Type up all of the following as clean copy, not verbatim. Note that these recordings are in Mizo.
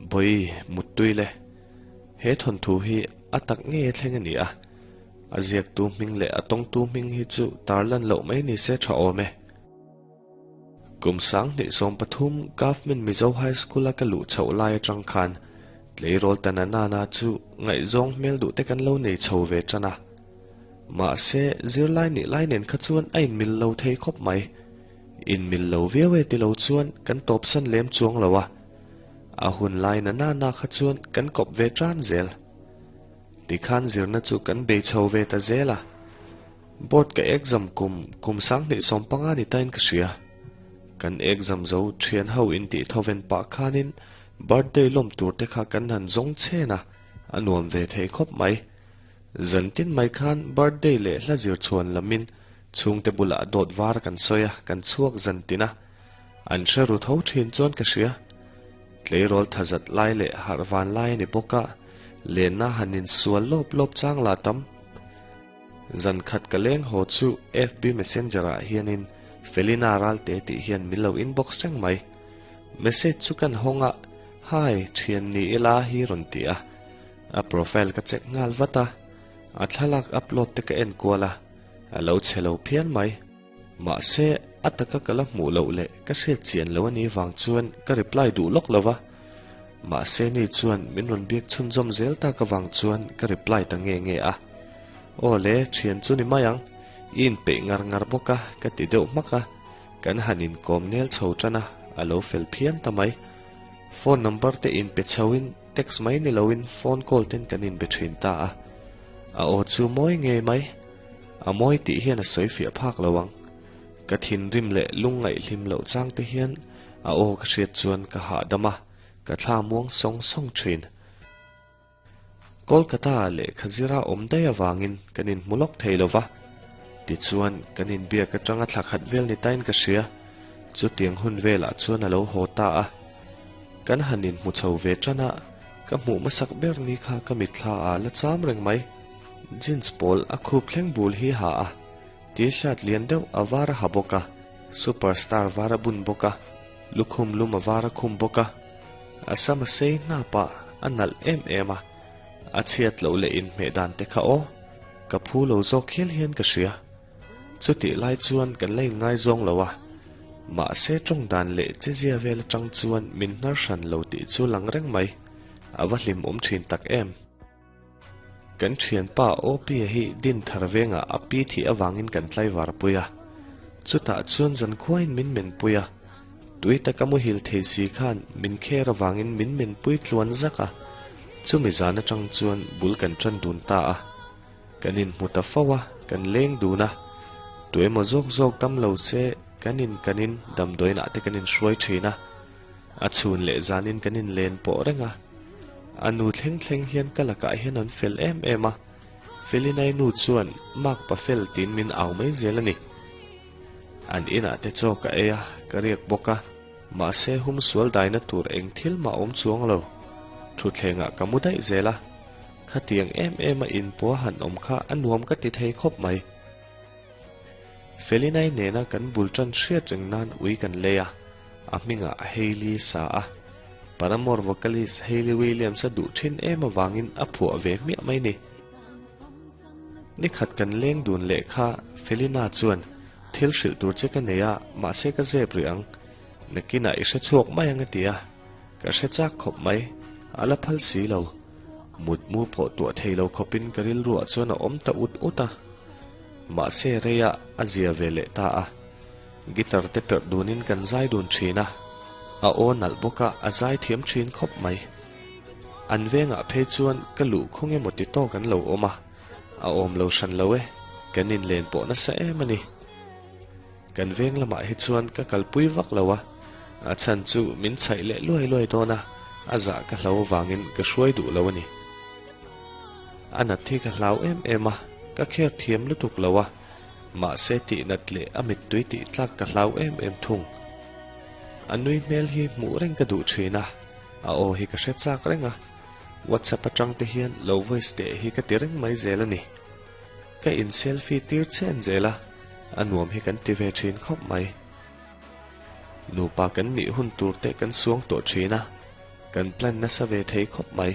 Bawi muttui le. He thawnthu hi a tak ngei a thleng a ni a. A ziaktu hming leh a tawngtu hming hi chu tarlan loh mai ni se tha awm e. Kum 2013 Government Mizo High School a ka luh chhoh lai atang khan tleirawl ta na nana chu ngaihzawng hmel duh te kan lo nei chho ve tan a. Mahse zirlai nih lai nen kha chuan a inmil lo thei khawp mai. Inmil lo viau e ti lo chuan kan tawpsan lem chuang lo a. A hun lai na nana kha chuan kan kawp ve tan zel. Tikhan zirna chu kan bei chho ve ta zel a. Board ka exam kum kum 2015 ni tain ka hria. Kan exam zo thian ho in tih thoven pah khanin birthday lawm tur te kha kan han zawng chen a, a nuam ve thei khawp mai. Zantin mai khan birthday leh hla zir chhuan lamin chhungte bulah dawt var kan sawi a, kan chhuak zantin a. An hre ru tho thin chuan ka hria. Tleirawl thazat lai leh harh van lai a ni bawk a, lenna han insual lawp lawp chang la tam. Zan khat ka leng haw chu FB Messenger ah hianin Felina Ralte tih hian min lo inbox reng mai. Message chu kan hawng a, Hi, thian ni ila hi rawn ti a. A profile ka check nghal vat a, a thlalak upload te ka en kual a, a lo chhe lo phian mai. Mahse, a taka ka la hmuh loh leh ka hriat chian lo a nih vang chuan ka reply duh lawk lo va. Mahse ni chuan min rawn biak chhunzawm zel tak avang chuan ka reply ta nge nge a. Aw le, thian chu ni mai ang, i inpeih ngar ngar bawk a, ka ti deuh hmak a. Kan han inkawm nel chho tan a, a lo fel phian ta mai. Phone number te inpe chhoin text mai ni loin phone call ten kan inbe thin ta a. A aw chu mawi ngei mai. A mawi tih hian a sawi fiah phak lo ang. Ka thinrim leh lungngaihhlim loh chang te hian a aw ka hriat chuan ka hahdam a, ka thla muang sawng sawng thin. Kolkata ah lehkha zira awm daih avangin kan inhmu lawk thei lo va. Tichuan, kan inbiak atanga thla khat vel ni tain ka hria. Chutiang hun velah chuan a lo haw ta a. Kan han inhmu chho ve tan a, ka hmuh hmasak ber ni kha ka mitthla ah la cham reng mai. Jeans pawl a khup thleng bul hi ha a, T-shirt lian deuh a var a ha bawk a, superstar var a bun bawk a, lukhum lum a var a khum bawk a. A sam a sei hnap a, a nalh em em a, a chhiat loh leh inhmeh dan te kha aw, ka phu lo zawk hial hian ka hria. Chutih lai chuan kan la inngaizawng lo a, mahse tawng dan leh chezia vel atang chuan min hnar hran lo tih chu lang reng mai, a va hlimawm thin tak em. Kan thianpa Opie hi din thar vengah a pi thih avangin kan tlaivar pui a. Chutah chuan zankhuain min menpui a. Tui taka muhil thei si khan min kher avangin min menpui tluan zak a. Chumi zan atang chuan bul kan tan dun ta a. Kan inhmu ta fo a, kan leng dun a. Tuemaw zawk zawk dam lo se kan in kanin damdawiinah te kan inhruai thin a. A chhun leh zanin kan inlen pawh reng a. A nu thleng thleng hian ka lakah hian an fel em em a, Felinai nu chuan Mark pa fel tiin min au mai zel a ni. An inah te chaw ka ei a, ka riak bawk a, mahse hum sual daina tur eng thil mah awm chuang lo. Thutthlengah ka mu daih zel a, khatiang em em a inpua han awm kha a nuam ka ti thei khawp mai. Felinai nena kan bul tan hriat reng nan ui kan lei a, a hmingah Hailey sa a. Paramore vocalist Hayley Williams a duh thin em avangin a phuah ve hmiah mai ni. Nikhat kan leng dun leh kha Felina chuan thil hrilh tur che ka nei a, mahse ka zep rih ang. Nakinah i hre chhuak mai ang a ti a. Ka hre chak khawp mai, a la phal si lo. Mutmu pawh tuah thei lo khawpin ka rilruah chuan a awm ta ut ut a. Mahse reiah a zia ve leh ta a. Guitar te perh dunin kan zai dun thin a, a aw nalh bawk a, a zai thiam thin khawp mai. An vengah phei chuan ka luh khung emaw ti tawk an lo awm a, a awm lo hran lo e, kan inlen pawh nasa em a ni. Kan veng lamah hi chuan ka kalpui vak lo a, a chhan chu min chhaih leh luai luai dawn a, a zah ka hlo avangin ka hruai duh lo a ni. A nat hi ka hlau em em a, ka kher thiam lutuk lo a, Mahse tih nat leh a mittui tih tlak ka hlau em em thung. A nui hmel hi hmuh reng ka duh thin a, a aw hi ka hre chak reng a. WhatsApp atang te hian lo voice teh hi ka ti reng mai zel a ni. Ka in selfie tir chen zel a, a nuam hi kan ti ve thin khawp mai. Nupa kan nih hun tur te kan suang tawh thin a. Kan plan nasa ve thei khawp mai.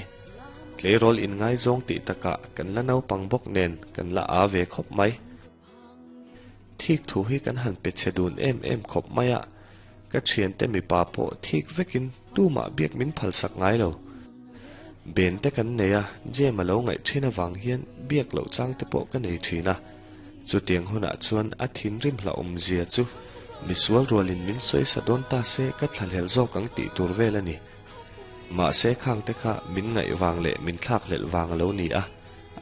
Tleirawl inngaizawng tih takah kan la naupang bawk nen kan la aa ve khawp mai. Thik thu hi kan han pe chhe dun em em khawp mai a, ka thiante mipa pawh thik vekin tumah biak min phalsak ngai lo. Ben te kan nei a, Jem a lo ngaih thin avang hian biak loh chang te pawh ka nei thin a. Chutiang hunah chuan a thinrim hlauhawm zia chu misual rualin min sawisa dawn ta se ka thlahlel zawk ang tih tur vel a ni. Mahse khang te kha min ngaih vang leh min thlakhlelh vang a lo ni a,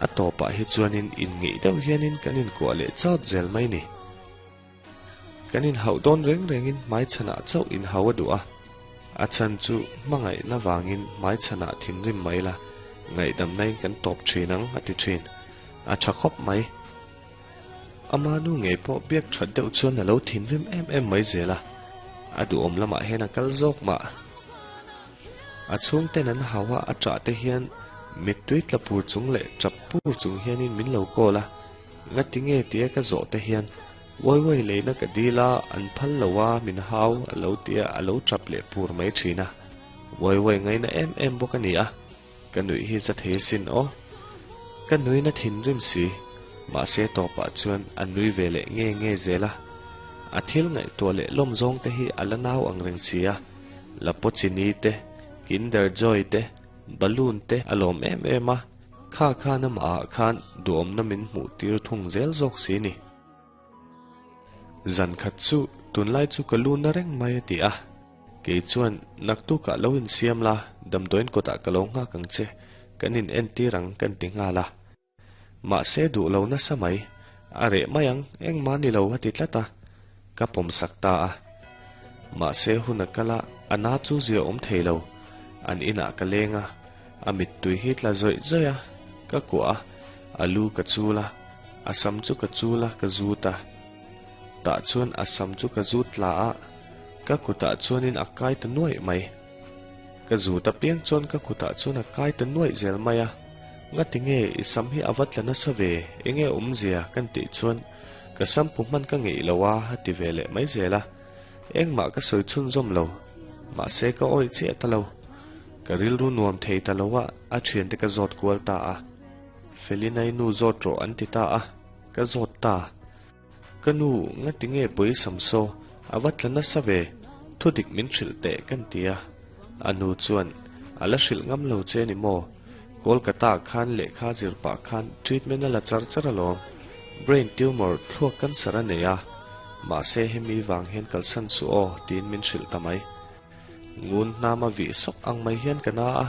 a tawpah hi chuanin inngeih deuh hianin kan inkuah leh chawt zel mai ni. Kan inhauh dawn reng rengin hmaichhanah chauh inhau a duh a, a chhan chu hmangaihna vangin hmaichhanah thinrim mai la, ngaihdamnain kan tawp thin ang a ti thin. A tha khawp mai. Ama nu ngei pawh biak that deuh chuan a lo thinrim em em mai zel a, a duhawm lamah hian a kal zawk mah. A chhungten an hau a, a ṭah te hian mittui tla pur chung leh ṭap pur chung hianin min lo call a, Ngati nge tia ka zawh te hian uai uai leina ka dil a, an phal lo a, min hau a lo tia a lo tap leh pur mai thin a. Uai uai ngaina em em bawk a ni a, ka nuih hi za thei asin aw. Ka nuina thinrim si, mahse tawpah chuan a nui ve leh nge nge zel a. A thil ngaihtuah leh lawm zawng te hi a la nau ang reng si a, Lapochini te, Kinder Joy te, Balloon te a lawm em em a. Kha khan amahah khan duhawmna min hmuh tir thung zel zawk si ni. Zan khat chu tunlai chu ka lu na reng mai a ti a, kei chuan naktukah lo insiam la, damdawiin kawtah ka lo nghak ang che, kan in entir ang kan ti nghal a. Mahse duh lo nasa mai, a reh mai ang, engmah ni lo a ti tlat a, ka pawmsak ta a. Mahse hun a kal a, a na chu zia awm thei lo, an inah ka leng a, A mittui hi tla zawih zawih a, ka kuah a, a lu ka chul a, a sam chu ka chul a, ka zut a. Tah chuan a sam chu ka zut tla a, ka kutah chuanin a kai ta nuaih mai. Ka zut apiang chuan ka kutah chuan a kai ta nuaih zel mai a, Ngati nge i sam hi a va tla nasa ve, enge awmzia kan tih chuan ka sam pu hman ka ngeih lo a, a ti ve leh mai zel a. Engmah ka sawi chhunzawm lo, mahse ka awih chiah ta lo. Ka rilru nuam thei ta lo a, a thiante ka zawt kual ta a. Felinai nu zawt rawh an ti ta a, ka zawt ta. Ka nu, ngati nge pawi Samso, a va tla nasa ve, thudik min hrilh teh kan ti a. A nu chuan, A la hrilh ngam lo che ni maw? Kolkata ah khan lehkha zir pah khan treatment a la char char alawm. Brain tumor thluak cancer a nei a, mahse hemi vang hian kalsan suh aw tiin min hrilh ta mai. Ngun hnama vih sawk ang mai hian ka na a,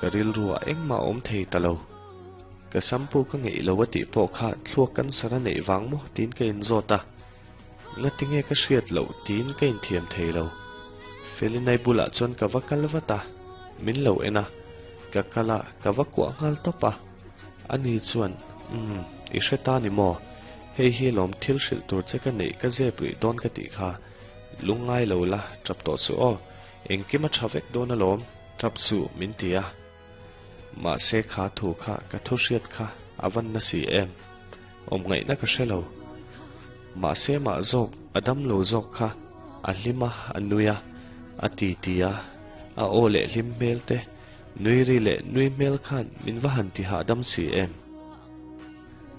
ka rilruah engmah a awm thei ta lo. Ka shampoo ka ngeih lo a tih pawh kha thluak cancer a neih vang maw tiin ka inzawt a, ngati nge ka hriat loh tiin ka inthiam thei lo. Felinai bulah chuan ka va kal vat a, min lo en a, ka kal a, ka va kuah nghal tawp a. Ani chuan, Umm, i hre ta ni maw? Hei hi lawm thil hrilh tur che ka neih ka zep rih dawn ka tih kha. Lungngai lo la, tap tawh suh aw. Engkim a tha vek dawn alawm, tap suh min ti a. Mahse kha thu kha ka thu hriat kha a van na si em. Awm ngaihna ka hre lo. Mahse mah zawk a dam lo zawk kha a hlim a, a nui a, a ti ti a, a aw leh hlim hmel te, nui ri leh nui hmel khan min va han ti hahdam si em.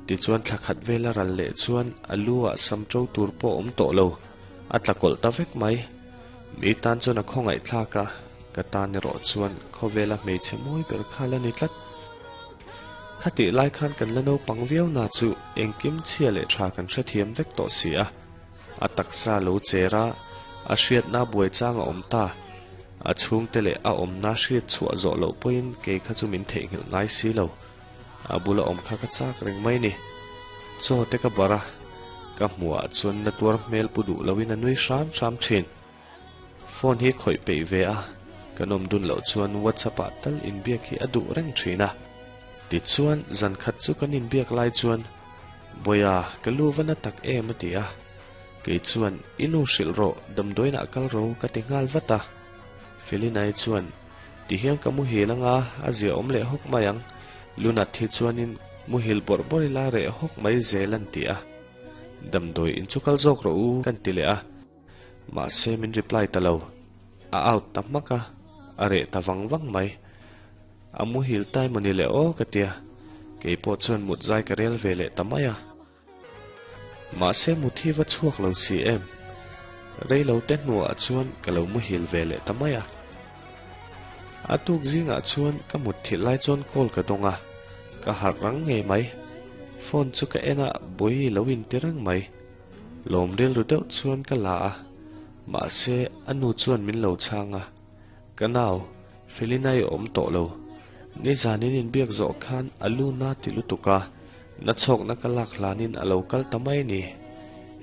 Tichuan thla khat vel a ral leh chuan a lu ah sam ṭo tur pawh a awm tawh lo, a tla kawlh ta vek mai. Mi tan chuan a khawngaih thlak a, ka tan erawh chuan khawvela hmeichhe mawi ber kha la ni tlat. Khatih lai khan kan la naupang viau na chu engkim chhia leh ṭha kan hrethiam vek tawh si a. A taksa lo cher a, a hriatna buai chang a awm ta. A chhungte leh a awmna hriat chhuah zawh loh pawhin kei kha chu min theihnghilh ngai si lo. A bula awm kha ka chak reng mai ni. Chaw te ka barh a, ka hmuhah chuan na tuar hmel pu duh loin a nui hram hram thin. Phone hi khawih peih ve a, kan awm dun loh chuan WhatsApp ah tal inbiak hi a duh reng thin a. Tichuan zan khat chu kan inbiak lai chuan, Bawiha, ka lu va na tak em a ti a. Kei chuan, I nu hrilh rawh, damdawiinah kal ro ka ti nghal vat a. Felinai chuan, Ti hian ka muhil anga a zia awm leh hawk mai ang, Lunat hi chuanin muhil bawrh bawrh ila reh hawk mai zel an ti a. Damdawi in chu kal zawk rawh u kan ti leh a, mahse min reply ta lo. A out ta hmak a, A reh ta vang vang mai. A muhil ta emaw ni le aw ka tia. Kei pawh chuan mut zai ka rel ve leh ta mai a. Mahse mut hi va chhuak lo si em? Rei lo te hnuah chuan ka lo muhil ve leh ta mai a. A tuk zingah chuan ka mut thilh lai chuan call ka dawng a, ka harh rang ngei mai. Phone chu ka en a, bawi lo inti reng mai. Lawm rilru deuh chuan ka la a, mahse a nu chuan min lo chhang a, Ka nau, Felina i awm tawh lo. Nizanin inbiak zawh khan a lu na ti lutuk a, na chhawkna ka lak hlanin a lo kal ta mai ni.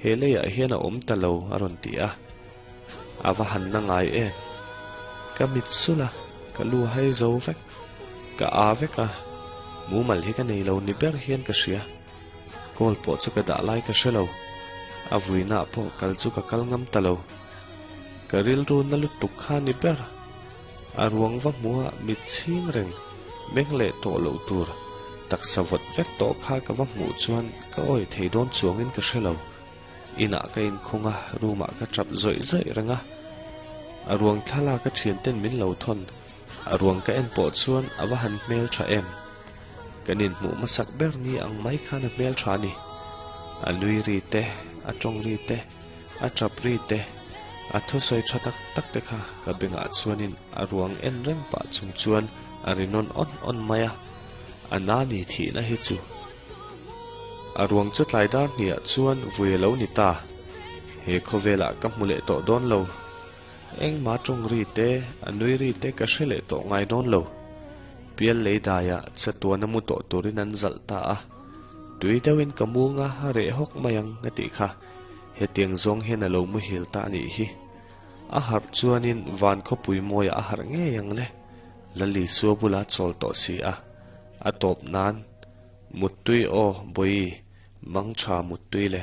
He leiah hian a awm ta lo a rawn ti a. A va han na ngai em. Ka mit sulh a, ka lu hai zo vek. Ka aa vek a, mumal hi ka nei lo ni ber hian ka hria. Call pawh chu ka dah lai ka hre lo. A vuinah pawh kal chu ka kal ngam ta lo. Ka rilru na lutuk kha ni ber. A ruang va hmuha mit chhing reng meng leh tawh loh tur taksa vawt vek tawh kha ka va hmuh chuan ka awi thei dawn chuangin ka hre lo. Inah ka inkhung a, room ah ka tap zawih zawih reng a. A ruang thlalak a thianten min lo thawn. A ruang ka en pawh chuan a va han hmel tha em. Kan inhmuh hmasak ber ni ang mai khan a hmel tha a ni. A nui ri te, a tawng ri te, a tap ri te, a thusawi tha tak tak te kha ka bengah chuanin a ruang en reng pah chung chuan a ri nawn awn awn mai a. A na ni thihna hi chu. A ruang chu tlai dar hniah chuan vui a lo ni ta. He khawvelah ka hmu leh tawh dawn lo. Engmah tawng ri te, a nui ri te ka hre leh tawh ngai dawn lo. Pial lei daiah chatuan a mu tawh turin an zalh ta a. Tui deuhin ka mung a, a reh hawk mai ang a tih kha. Hetiang zawng hian a lo muhil ta a nih hi. A harh chuanin van khawpui mawiah a harh ngei ang le. Lalisua bula chawl tawh si a. A tawp nan, Muttui aw, Bawihi, mang tha muttui le.